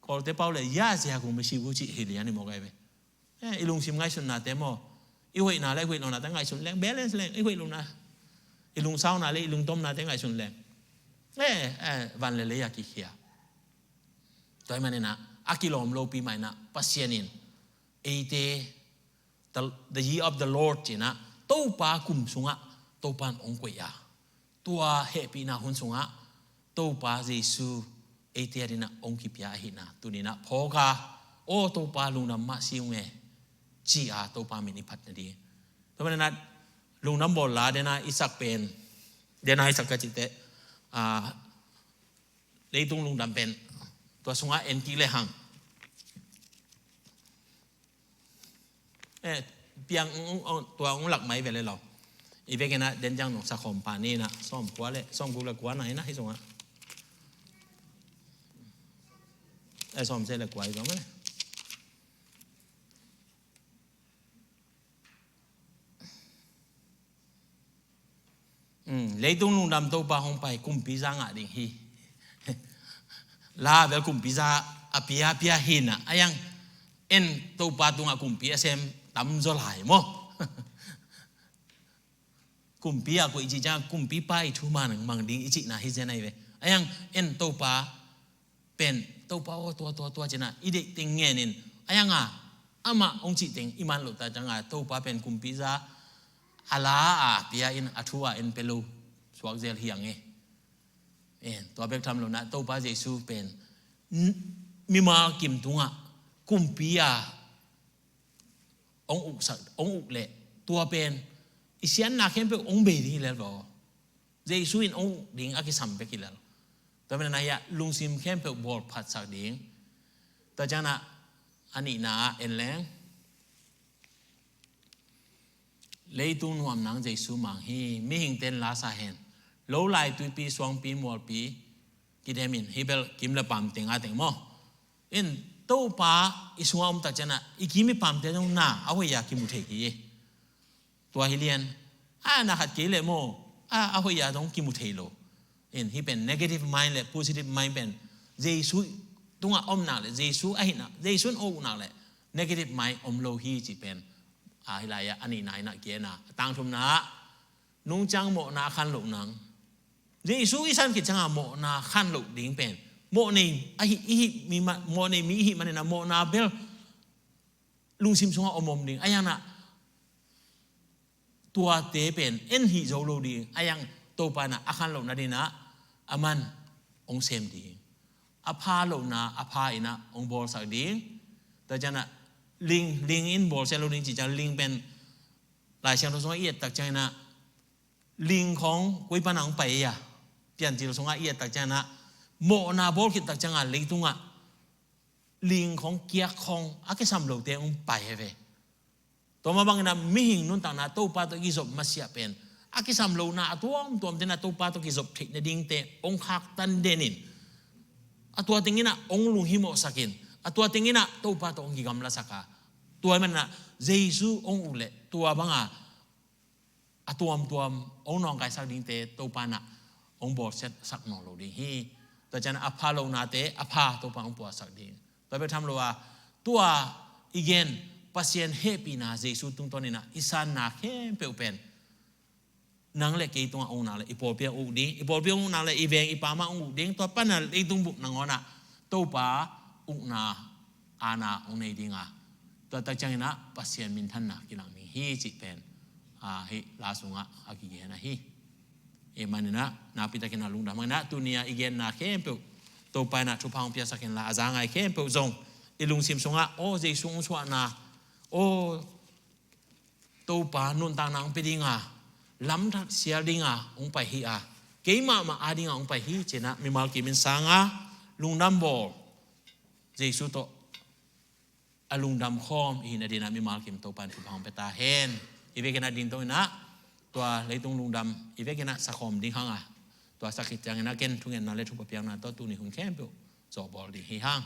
Kawlte pau le ya zia kung misi gu cih hi lian hi mawk ahi ve. Eh, i lungsim ngaihsutnate maw, i hoihna le i hoih lohnate ngaihsun leng, balance leng, i hoih lohna, i lungsauna le i lungtomnate ngaihsun leng, eh, eh, van le lei a kikhia. Tua ahih manin ah a kilawm lopi mah in ah Pasian in eite the, the year of the Lord ci-in ah Topa kum sungah Topa in hong koih a, tua hehpihna hun sungah Topa Jesu eite adingin ah hong kipia ahihna tuni in ah phawk a, aw Topa lungdam mah si ung e ci a Topa min i phat nading. Tua manin ah lungdam bawl la den a i sak pen, den a i sak ka cih teh, ah, leitung lungdam pen tua sungah en kik le hang. Eh, piang ung, ung, ung, tua ung lak mai ve le lo. I vekin ah den ciang nong sakhawm pah ni in ah sawm kua le sawm guk le kua na hi na hi sungah. Eh, sawm se le kua hi sungah le. Um, leitung lungdam Topa hong pai kumpi za ngah ding hi. La bel kumpi za a pia pia hi in ah, ahi hang en Topa tungah kumpi a sem tamzaw lai maw. Kumpi a koih cih ciang kumpipa i thu mang mang ding i cihna hi zen ahi ve. Ahi hang en Topa pen Topa aw tua tua tua ci-in ah i deih teng ngen in, ahi hang a amah hong cih teng i man loh ta ciang a Topa pen kumpi za a la a pia in a thu a en pia lo suak zel hi hang e. Eh, tua bek tham lo in ah Topa Jesu pen n-, mimal kim tungah kumpi a hong uksak, hong uk leh tua pen i siatna khempeuh hong bei ding hi lel vaw. Jesu in hong uk ding a kisam bek hi lel. Tua manin ah hiah lungsim khempeuh bawlphatsak ding. Tua ciang ah a nihna ah en leng, leitung nuam nang Jesu mang hi, mihingte in la sa hen. Lo lai tuipi suangpi mualpi kidem in, hi bel kim le paam teng a teng maw. In Topa i sungah om tak ciang ah i kim i paamte zong na a hoih a kimu thei hi. Tua hi lian a, na khat kei leh maw, a, a hoih a zong kimu thei lo. In hih pen negative mind le positive mind pen Jesu tungah om nak leh, Jesu ahih nak, Jesu in a uk nak leh negative mind om lo hi cih pen a, hih lai ah a nihna in ah gen a, a tangthumna ah nungciang mawhna a khan loh nang. Jesu i san khit ciang a mawhna khan loh ding pen mawh nei a hih, i hih mi ma-, mawh nei mi i hih manin ah mawhna bel lungsim sungah om om ding. Ahi hang ah tuate pen en hih zo lo ding. Ahi hang Topa in ah a khan loh nading in ah aman hong sem ding. A pha lohna a pha in ah hong bawlsak ding. Tua ciang ah ling, ling in bawlsia lo ding cih ciang ling pen Lai Siangtho sungah i et tak ciang in ah ling khawng koi pan ah hong pai a, Piancil sungah i et tak ciang in ah mawhna bawl khit tak ciang a leitungah ling khawng kiak khawng a kisam lote hong pai hi ve. Tua mah bangin ah mihing nuntakna Topa tawh kizop masiah pen a kisam lohna a tuamtuamte in ah Topa tawh kizop theih nadingte hong khaktan den in, a tua teng in ah hong lunghimawhsak in, a tua teng in ah Topa tawh hong kigamlasak a, tua ahih manin ah Jesu hong uk leh tua bang a a tuamtuam hong nawngkaisak dingte Topa in ah hong bawlsiatsak nawn lo ding hi. Tua ciang a pha lohnate a pha Topa hong puaksak ding. Tua bek tham lo a Tua i gen Pasian hehpihna Jesu tungtawninah i sanna khempeuh pen nang le kei tungah ukna le i pawlpi a uk ding, i pawlpi a ukna le i veng i pamah uk ding, tua pana leitung bup nangawnah Topa ukna aana uk nei dinga, tua tak cianginah Pasian minthanna kilang ding hi cih pen a, hih la sungah a kigen ahi. Ei maninah nakpitakinah lungdam hanginah tunia i genna khempeuh Topa inah thupha hong piasakinla, a za ngai khempeuh zong i lungsim sungah aw Jesu hong suahna, aw Topa nuntakna hong pia dinga, lamdang sial dinga hong pai hi a, keimahmah a dinga hong pai hi cinah mimal kimin sanga lungdam bawl Jesu tawh a lungdam khawm i hihna dinah mimal kim Topa in thupha hong pia ta hen. I vekinah dingtonginah tua leitung lungdam i vekinah sakhawm ding hanga, tua sakhit cianginah ken thungetna le thupha piakna tawh tuni hun khempeuh zawhbawl ding hi hang.